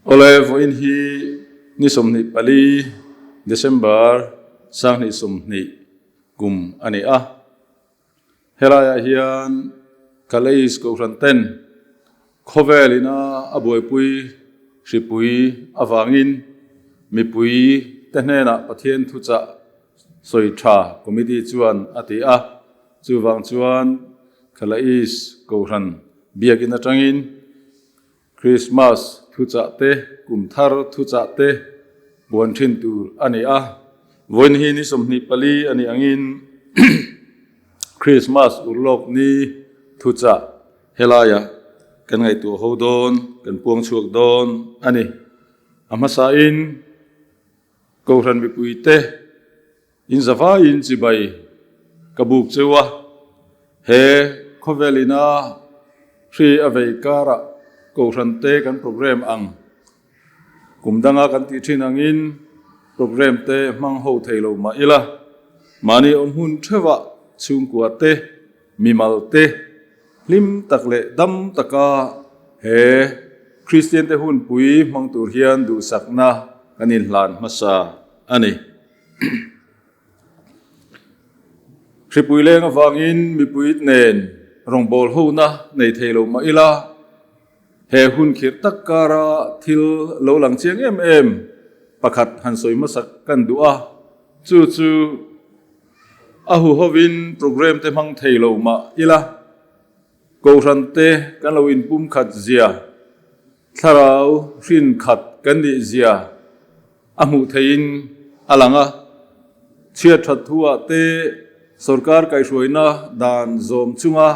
Awle, vawiin hi ni 24 December 2020 kum a ni a. Helaiah hian Calais Kohhran ten khawvel ina a buaipui hripui avangin mipui te hnenah Pathian thuchah sawi tha committee chuan a ti a. Chuvang chuan Calais Kohhran biakin atangin Krismas thuchah te, kum thar thuchah te buan thin tur a ni a. Vawiin hi ni 24 a nih angin Krismas urlawk ni thuchah helaiah kan ngaihtuah ho dawn, kan puang chhuak dawn a ni. A hmasain Kohhran mipuite In zavaiin chibai ka buk cheu a, he khawvel ina hri a vei karah Kohhran te kan program ang kum danga kan tih thin angin program te hmang ho thei lo mah ila, mahni awm hun theuhah chhungkua te, mimal te hlim tak leh dam taka he Kristian te hunpui hmang tur hian duhsakna kan inhlan hmasa a ni. Hripui leng avangin mipui nen rawngbâwl hona nei thei lo mah ila, he hun khirh tak kara thil lo lang chiang em em pakhat han sawi hmasak kan duh a, chu chu a huhovin program te hmang thei lo mah ila, Kohhran te kan lo inpumkhat zia, thlarau hrin khat kan nih zia a hmuh theihin a lang a. Chhiat that thu-ah te sorkar kaihhruaina dan zawm chunga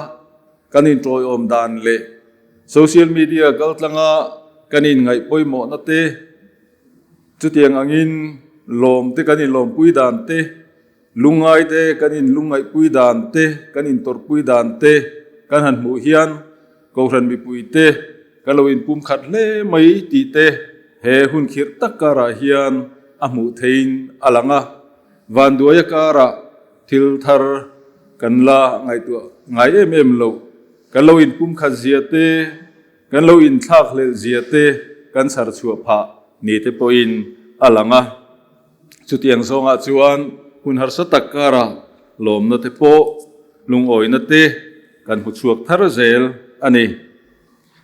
kan inṭawiawm dan leh social media kaltlanga kan inngaih pawimawhna te, chutiang angin lawm te kan inlawmpui dan te, Lungngai te kan in lungngaihpui dan te, kan in tawrhpui dan te kan han hmuh hian Kohhran mipui te kan lo in pumkhat hle mai tih te he hun khirh tak karah hian a hmuh theiin a lang a. Vanduaia karah thil thar kan la ngaihtuah ngai em em loh, kan lo in pumkhat zia te, Kan lo inthlak hlelh zia te kan chhar chhuah phah ni te pawhin a lang a. Chutiang zawngah chuan hun harsa tak karah lawmna te pawh lungawina te kan hmu chhuak thar zel a ni.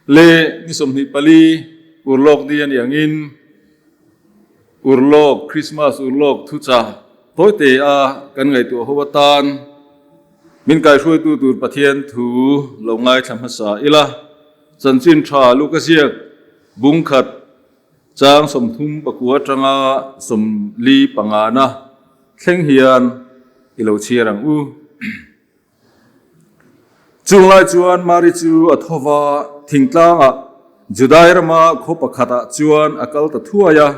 Le ni 24 urlawk ni a nih angin urlawk, Christmas urlawk thucha tawite a kan ngaihtuah ho atan, Min kaihruaitu tur Pathian thu lo ngaithla hmasa ila, chanchin tha lu ka ziak bung khat chang 39 atanga 45 na thleng hian i lo chhiar ang u. Chung lai chuan Mari chu a tho va, thingtlangah Judai rama khaw pakhatah chuan a kal ta thuai a,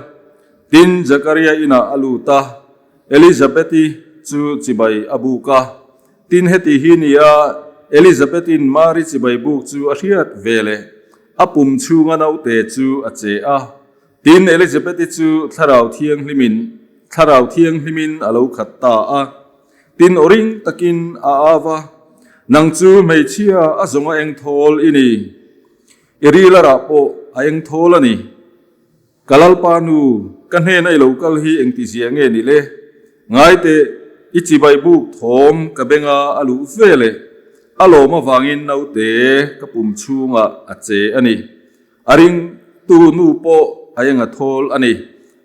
tin Zakaria inah a lut a. Elizabeth-i chu chibai a buk a, tin heti hi nia Elizabeth-in Mari chibai buk chu a hriat ve leh a pum chhunga naute chu a che a. Tin Elizabeth-i chu Thlarau Thianghlimin Thlarau Thianghlimin a lo khat ta a. Tin aw ring takin a au a, Nang chu hmeichhia a zawng a eng thawl i ni. I ril a rah pawh a eng thawl a ni. Ka Lalpa nu, ka hnena i lo kal hi engti zia nge ni le? Ngai teh, i chibai buk thawm ka benga a luh ve le. A lawm avangin naute ka pum chhungah a che a ni. A ringtu nu pawh a enga thawl a ni.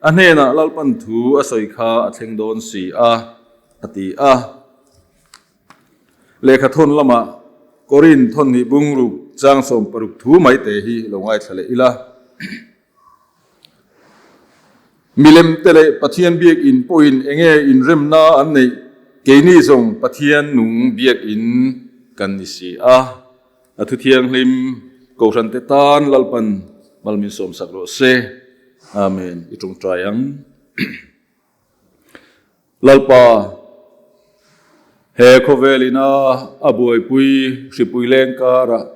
A hnenah Lalpan thu a sawi kha a thleng dawn si a, a ti a. Lehkha thawn lamah Korin thawn hnih bungruk chang 60 thu mai te hi lo ngaithla leh ila. Milem te leh Pathian biakinn pawhin enge inremna an neih keini zawng Pathian nung biakinn kan ni si a. A thu thianghlim Kohhran te tan Lalpan malmin sawmsak rawh se. Amen. I tawngtai ang. Lalpa, he khawvel ina a buaipui hripui leng karah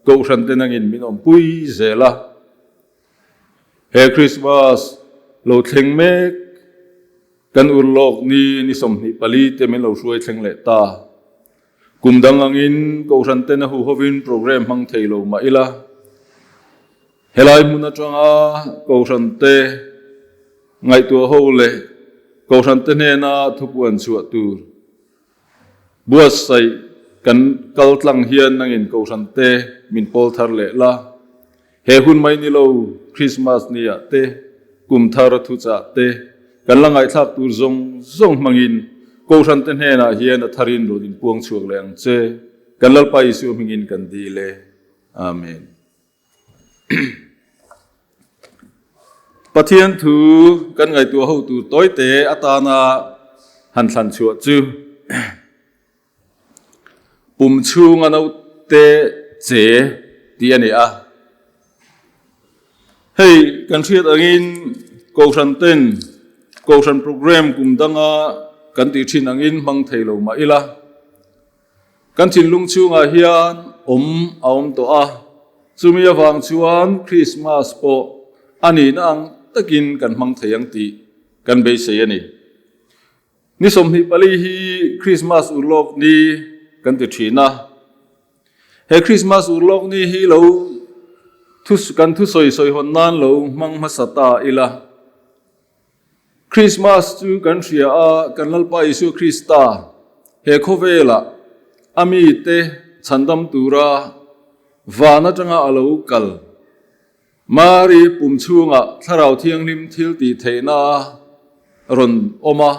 Kohhran te nangin min awmpui zel a. He Christmas lo thleng mek kan urlawk ni ni 24 te min lo hruai thleng leh ta. Kum dang angin Kohhran ten a huhovin program hmang thei lo mah ila. Helai hmun atanga Kohhran te ngaihtuah ho leh Kohhran te hnena thupuan chhuah tur buatsaih kan kal tlang hian nangin Kohhran te min pawl thar leh la. He hun mai ni lo Krismas ni ah te, kum thar thuchah te kan la ngaihthlak tur zawng zawng hmangin Kohhran te hnenah hian a tharin rawn inpuang chhuak leh ang che. Kan Lalpa Isua hmingin kan dil e. Amen. Pathian thu kan ngaihtuah ho tur tawite atana han thlan chhuah chu pum chhunga naute che tih a ni a. Hei kan hriat angin Kohhran ten Kohhran program kum danga kan tih thin angin hmang thei lo mah ila. Kan thinlung chhungah hian awm a awm tawh a, chumi avang chuan Krismas pawh a nihna ang takin kan hmang thei ang tih kan beisei a ni. Ni 24 hi Krismas urlawk ni kan ti thin a, he Krismas urlawk ni hi lo kan thusawi sawi hawn nan lo hmang hmasa ta ila. Krismas chu kan hria a, kan Lalpa Isua Krista he khawvelah a mite chhandam tura van atanga a lo kal. Mari pum chhungah Thlarau Thianghlim thil tih theihna a rawn awm a,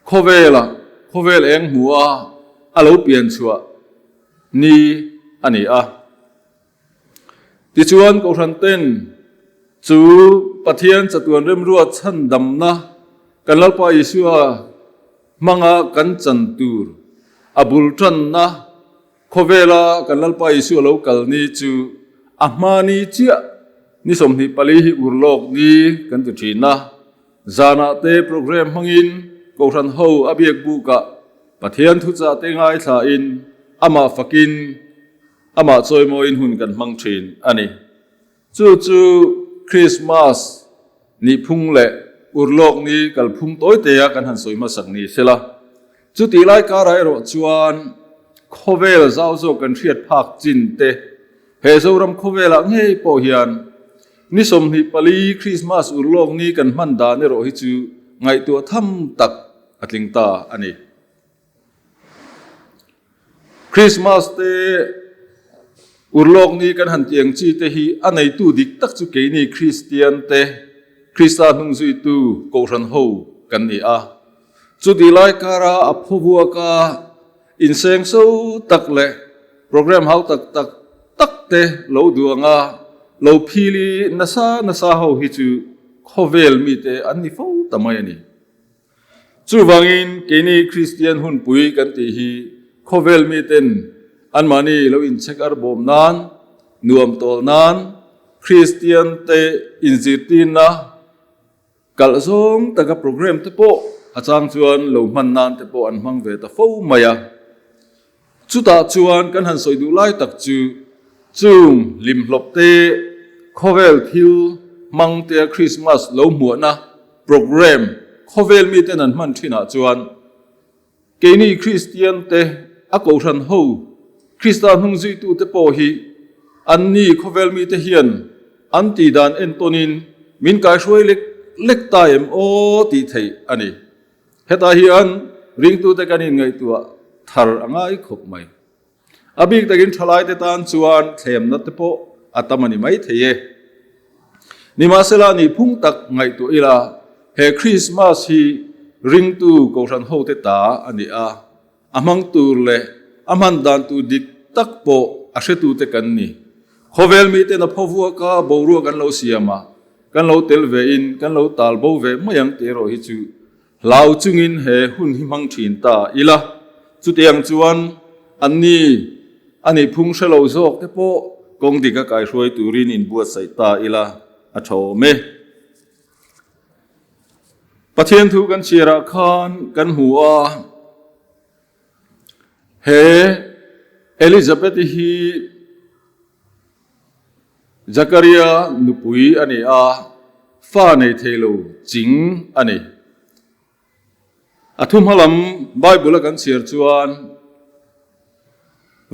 khawvelah khawvel eng hmu a a lo pian chhuah ni a ni a. Tichuan, Kohhran ten chu Pathian chatuan remruat chhandamna kan Lalpa Isua hmanga kan chan tur a bul tanna khawvela kan Lalpa Isua lo kal ni chu a hma ni chiah ni 24 hi urlawk ni kan ti thin a. Zanah te program hmangin Kohhran ho a biak bukah Pathian thuchah te ngaithlain amah fakin Amah chawimawiin hun kan hmang thin a ni. Chu chu Krismas nihphung leh urlawk ni kalphung tawitea kan han sawi hmasak ni se la. Chutih lai karah erawh chuan khawvel zau zawk kan hriat phak chin te, he Zoram khawvelah ngei pawh hian ni 24 Krismas urlawk ni kan hman dan erawh hi chu ngaihtuah tham tak a tling ta a ni. Christmas te urlawk ni kan han ti ang chi te hi a neitu dik tak chu keini Kristian te, Krista hnungzuitu Kohhran ho kan ni a. Chutih lai kara a phawvuaka inseng so tak leh program hau tak tak tak te lo duh anga lo phili nasa nasa ho hi chu khawvel mite an ni fo ta mai a ni. Chuvangin keini Kristian hunpui kan tih hi khawvel miten anmahni lo inchhek ar bawm nan, nuam tawl nan, Kristian te inzirtirna kalh zawng taka program te pawh a chang chuan lo hman nan te pawh an hmang ve ta fo mai a. Chutah chuan kan han sawi duh lai tak chu chung hlimhlawp te, khawvel thil hmang tea Krismas lo hmuahna program khawvel miten an hman thinah chuan keini Kristian te a kohhran ho Krista hnungzuitu te pawh hi anni khawvel mite hian an tihdan entawnin min kaihruai lek lek ta em aw tih theih a ni. Hetah hian ringtute kan inngaihtuah thar a ngai khawp mai. A bik takin thalaite tan chuan thlemna te pawh a tam a ni mai thei e. Nimahsela nihphung tak ngaihtuah ila he Krismas hi ringtu Kohhran hote ta a ni a, a hmang tur leh a hman dan tur dik tak pawh a hretute kan ni. Khawvel miten a phawvuaka boruak an lo siam a, Kan lo tel ve in kan lo tal bo ve mai ang tih erawh hi chu hlau chungin he hun hi hmang thin ta ila. Chutiang chuan anni a nih phung hre lo zawk te pawh kawng dik a kaihruai turin inbuatsaih ta ila a tha awm e. Pathian thu kan chhiarah khan kan hmu a, he Elizabeth-i hi Zakaria nupui a ni a, fa nei thei lo ching a ni. A thu hma lam Bible a kan chhiar chuan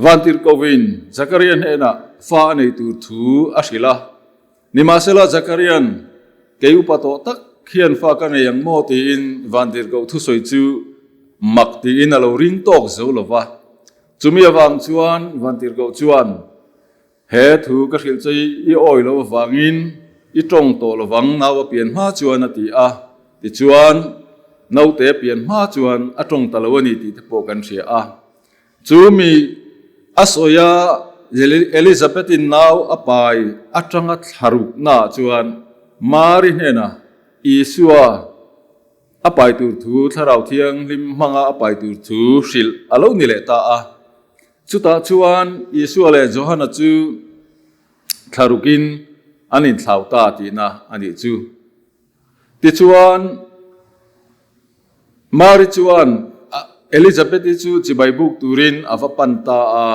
Vantirhkovin Zakaria hnenah fa a nei tur thu a hrilh a. Nimahsela Zakarian, Kei upa tawh tak hian fa ka nei ang maw? tiin Vantirhkoh thusawi chu mak tiin a lo ring tawk zo lo va. Chumi avang chuan Vantirhkoh chuan, He thu ka hrilh che i awi loh avangin i tawng tawh lovang nau a pian hma chuan a ti a. Tichuan, naute a pian hma chuan a tawng ta lo a ni tih te pawh kan hria a. Chu mi a sawi a, Elizabeth-in nau a pai atanga thlaruknaah chuan Mari hnenah Isua a pai tur thu, Thlarau Thianghlim hmanga a pai tur thu hrilh a lo ni leh ta a. Chutah chuan Isua leh Johana chu thlarukin an inthlau ta tihna a nih chu. Tichuan, Mari chuan Elizabeth-i chu chibai buk turin a va pan ta a.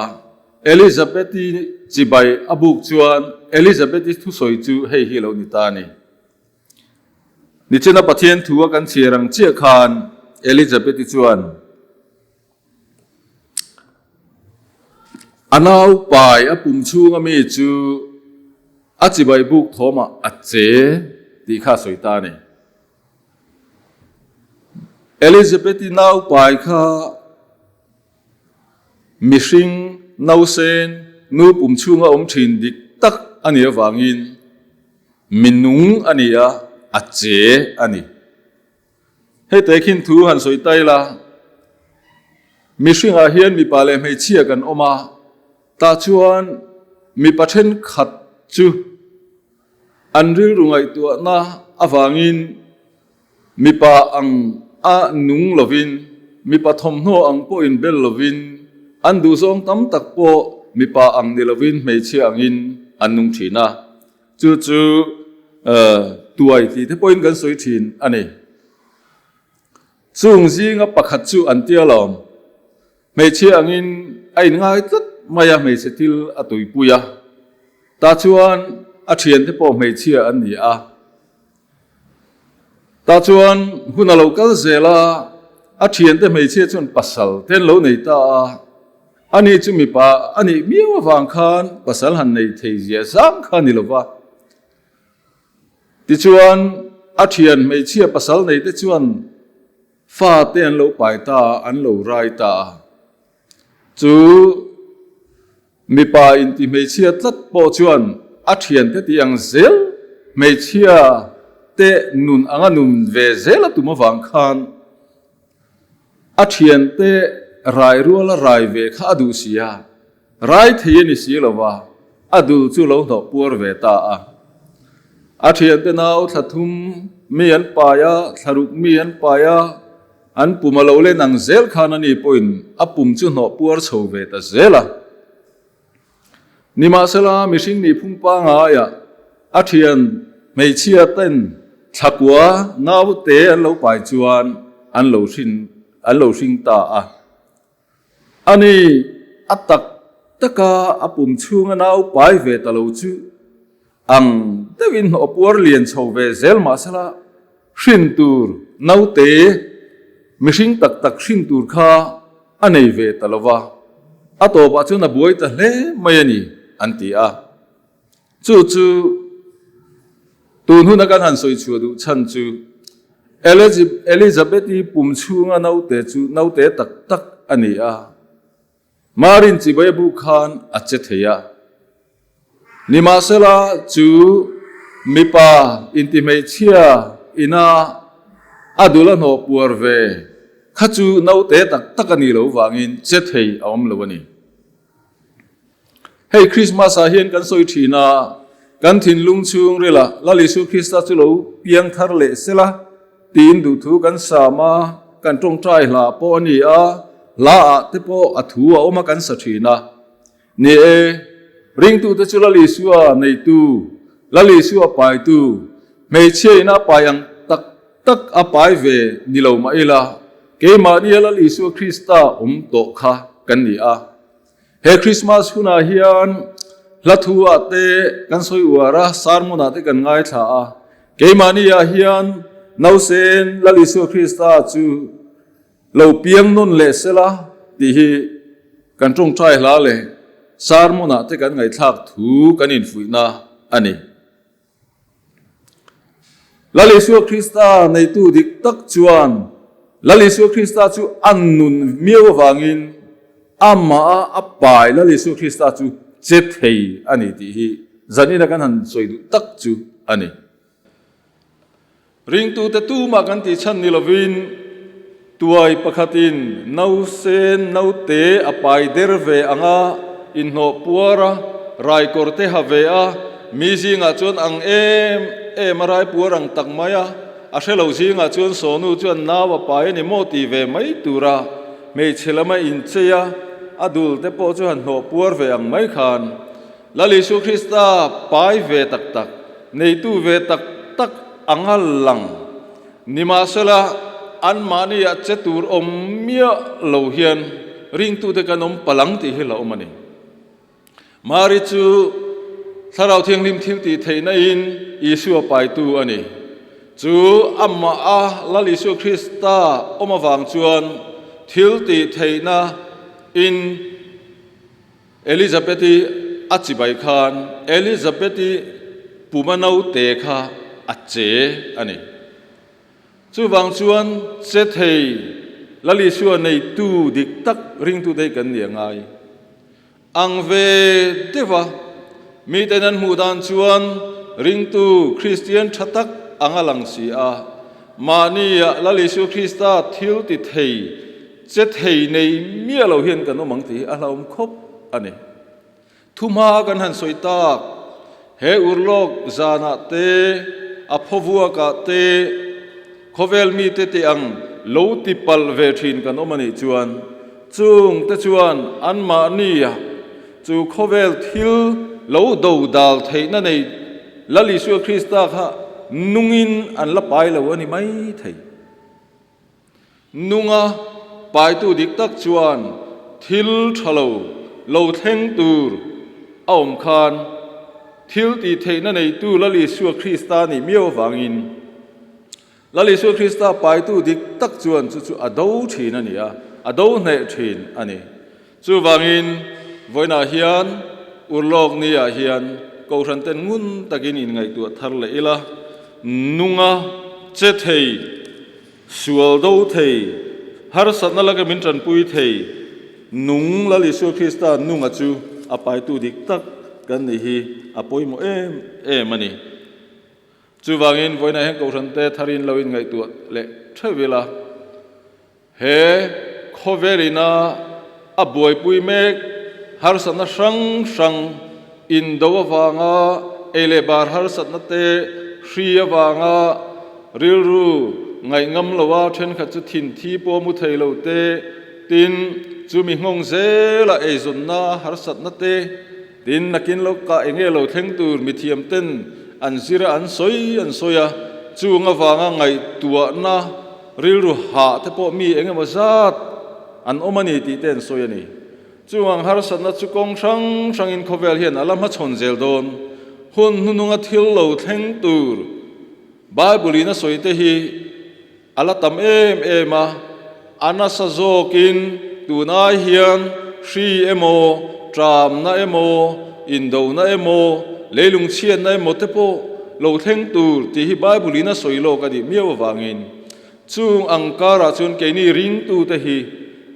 Elizabeth-i chibai a buk chuan Elizabeth-i thusawi chu hei hi lo ni ta a ni. Nichina Pathian thu a kan chhiar ang chiah khan Elizabeth-i chuan a naupai a pum chhunga mi chu a chibai buk thawmah a che tih kha a sawi ta a ni. Elizabeth-i naupai kha mihring nausen nu pum chhunga awm thin dik tak a nih avangin mi nung a ni a, a che a ni. Hei te khin thu han sawi ta ila, mihringah hian mipa leh hmeichhia kan awm a, tah chuan mipa thenkhat chu An rilru ngaihtuahna avangin mipa ang a nung lovin, mipa thawmhnaw ang pawh inbel lovin, an duhzawng tam tak pawh mipa ang ni lovin hmeichhia angin an nung thin a. Chu chu tuai tih te pawhin kan sawi thin a ni. Chung zinga pakhat chu an tia lawm. Hmeichhia angin a inngai tlat mai a, hmeichhe thil a tuipui a. Tah chuan a thiante pawh hmeichhia an ni a. Tah chuan hun a lo kal zel a, a thiante hmeichhia chuan pasal te an lo nei ta a. Ani chu mipa a nih miau avang khan pasal han nei thei zia zang kha a ni lo va. Tichuan a thian hmeichhia pasal nei te chuan Fa te an lo pai ta a, an lo rai ta a. Chu mipa inti hmeichhia tlat pawh chuan a thiante tih ang zel hmeichhia te nun anga nun ve zel a tum avang khan a thiante rai ruala rai ve kha a duh si a. Rai thei a ni si lo va, a dul chu lo hnawh puar ve ta a. A thiante nau thla thum mi an pai a, thla ruk mi an pai a, an pum a lo len ang zel khan ani pawhin a pum chu hnawh puar chho ve ta zel a. Nimahsela, mihring nih phung pangaiah a thian hmeichhia ten thla kua nau te an lo pai chuan an lo hrin an lo hring ta a. A ni, a tak taka a pum chhunga nau pai ve ta lo chu ang deuhin hnawh puar lian chho ve zel mahsela hrin tur naute mihring tak tak hrin tur kha a nei ve ta lo va, a tawpah chuan a buai ta hle mai a ni, an ti a. Chu chu tun huna kan han sawi chhuah duh chhan chu Elizabeth-i pum chhunga naute chu naute tak tak a ni a, Marin chibai a buk khan a che thei a. Nimahsela chu mipa intihmeichhia ina a dul a hnawh puar ve kha chu naute tak tak a nih loh vangin che thei a awm lo a ni. Hei Christmas ah hian kan sawi thin a, kan thinlung chhungril ah Lal Isu Krista chu lo piang thar leh sela tiin duhthu kan sam a, kan tawngtai hla pawh a ni a, hla ah te pawh a thu a awm a kan sa thin a. Ni e, ringtute chu Lal Isua neitu, Lal Isua paitu, hmeichhia in a pai ang tak tak a pai ve ni lo mah ila, keimahnia Lal Isua Krista awm tawh kha kan ni a. He Christmas hunah hian hla thu ah te kan sawi uar a, sermon ah te kan ngaithla a. Keimahni ah hian nausen Lal Isua Krista chu lo piang nawn leh sela tih hi kan tawngtai hla leh sermon ah te kan ngaihthlak thu kan infuihna a ni. Lal Isua Krista neitu dik tak chuan Lal Isua Krista chu a nun miau avangin amah a pai Lal Isua Krista chu che thei a ni tih hi zanina kan han sawi duh tak chu a ni. Ringtute tumah kan tih chhan ni lovin tuai pakhatin nausen naute a pai der ve ang a, inhnawh puar a, raikawr te ha ve a, mi zingah chuan ang em em a rai puar ang tak mai a, a hre lo zingah chuan sawnu chuan nau a pai a ni maw ti ve mai tura hmeichhe lama inchei a, a dul te pawh chu han hnawh puar ve ang mai khan. Lal Isua Krista pai ve tak tak, neitu ve tak tak anga lang. Nimahsela, anmahniah che tur awm miah lo hian ringtute kan awm palang tih hi la awm a ni. Mari chu Thlarau Thianghlim thil tih theihna in Isua paitu a ni. Chu amah a Lal Isua Krista awm avang chuan thil tih theihna in Elizabeth-i a chibai khan Elizabeth-i puma naute kha a che a ni. Chuvang chuan che thei Lal Isua neitu dik tak ringtute hi kan ni a ngai. Ang ve deuh a, miten an hmuh dan chuan ringtu Kristian tha tak ang a lang si a, mahnia Lal Isua Krista thil ti thei Che thei nei miah lo hian kan awm ang tih hi a hlauhawm khawp a ni. Thuhma kan han sawi tak, he urlawk zanah te, a phawvuakah te, khawvel mite tih ang lo ti palh ve thin kan awm a nih chuan, chung te chuan anmahnia chu khawvel thil lo do dal theihna nei Lal Isua Krista kha nungin an la pai lo a ni mai thei. Nunga paitu dik tak chuan thil tha lo lo thleng tur a awm khan thil tih theihna neitu Lal Isua Krista nih miau avangin Lal Isua Krista paitu dik tak chuan chu chu a do thin a ni a, a do hneh thin a ni. Chuvangin vawiinah hian urlawk niah hian Kohhran ten ngun takin inngaihtuah thar leh ila, nunga che thei, Sual do thei, harsatna laka min tanpui thei, nung Lal Isua Krista nunga chu a paitu dik tak kan nih hi a pawimawh em em a ni. Chuvangin vawiinah hian Kohhrante tharin lo inngaihtuah leh theuh ila, he khawvelina a buaipui mek harsatna hrang hrang indo avanga ei leh bar harsatna te hri avanga rilru ngaihngam loa thenkhat chu thinthi pawh mu thei lo te tin chumi nghawng zela eizawnna harsatna te tin nakin lawkah eng nge lo thleng tur mithiam ten an zir a an sawi an sawi a chung avanga ngaihtuahna rilru hah te pawh mi eng emaw zat an awm a ni tih te an sawi a ni. Chung ang harsatna chu kawng hrang hrangin khawvel hian a la hmachhawn zel dawn. Hun hnununga thil lo thleng tur Bible-in a sawi te hi a la tam em em a, a nasa zawkin tun ai hian hri emaw, tramna emaw, indona emaw, leilung chhiatna emaw te pawh lo thleng tur tih hi Bible-in a sawi lawk a nih miau avangin Chung ang karah chuan keini ringtute hi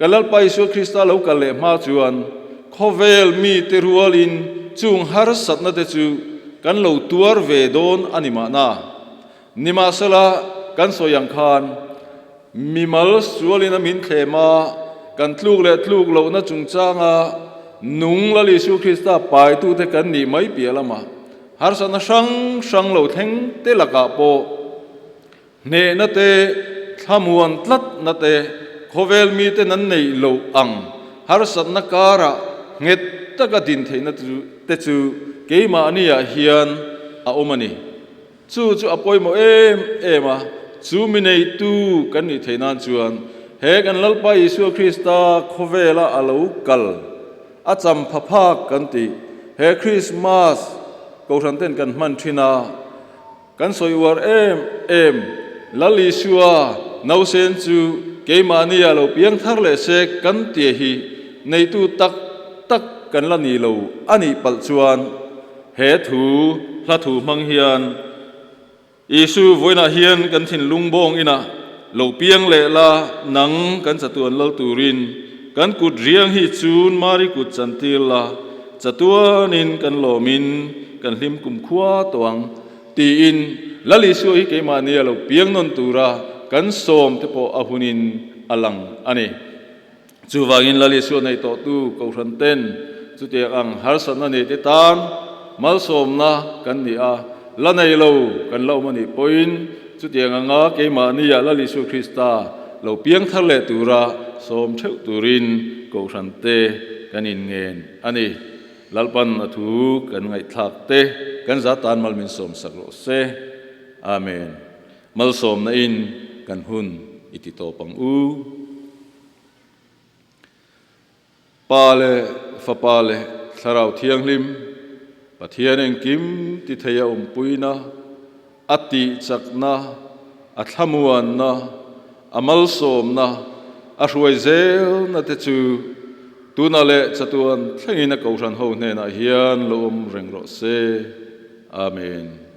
ka Lalpa Isua Krista lo kal leh hma chuan khawvel mite rualin chung harsatna te chu kan lo tuar ve dawn a ni mahna. Nimahsela, kan sawi ang khan mimal sualin a min thlem a, kan tluk leh tluk lohna chungchanga nung Lal Isua Krista paitute kan nih mai piah lamah harsatna hrang hrang lo thleng te lakah pawh Hnehna te, thlamuan tlatna te, khawvel miten an neih loh ang harsatna karah nghet taka din theihna te chu keimahniah hian a awm a ni. Chu chu a pawimawh em em a, chu mi neitu kan nih theih nan chuan he kan Lalpa Isua Krista khawvela a lo kal a champha phak kan tih he Krismas Kohhran ten kan hman thin a, Kan sawi uar em em, Lal Isua nausen chu keimahnia lo piang thar leh se kan tia hi neitu tak tak kan la ni lo a nih palh chuan he thu hla thu hmang hian. Isu vawiinah hian kan thinlung bawng inah lo piang leh la, nang kan chatuan lal turin kan kut riang hi chun Mari kut chantir la, chatuanin kan lawmin kan hlim kumkhua tawh ang, tiin Lal Isua hi keimahnia lo piang nawn tura kan sawm te pawh a hunin a lang a ni. Chuvangin Lal Isua nei tawhtu Kohhran ten chutiang ang harsatna nei te tan malsawmna kan ni a, la nei lo kan la awm a nih pawhin chutiang anga keimahnia Lal Isua Krista lo piang thar leh tura sawm theuh turin Kohhran te kan inngen a ni. Lalpan a thu kan ngaihthlak te kan za tan mal min sawm sak rawh se. Amen. Malsawmna in kan hun i ti tawp ang u. Pa leh Fapa leh Thlarau Thianghlim, Pathian engkim ti thei a awmpuina, a tihchakna, a thlamuanna, a malsawmna, a hruai zelna te chu tuna leh chatuan thlengin a Kohhran ho hnenah hian lo awm reng rawh se. Amen.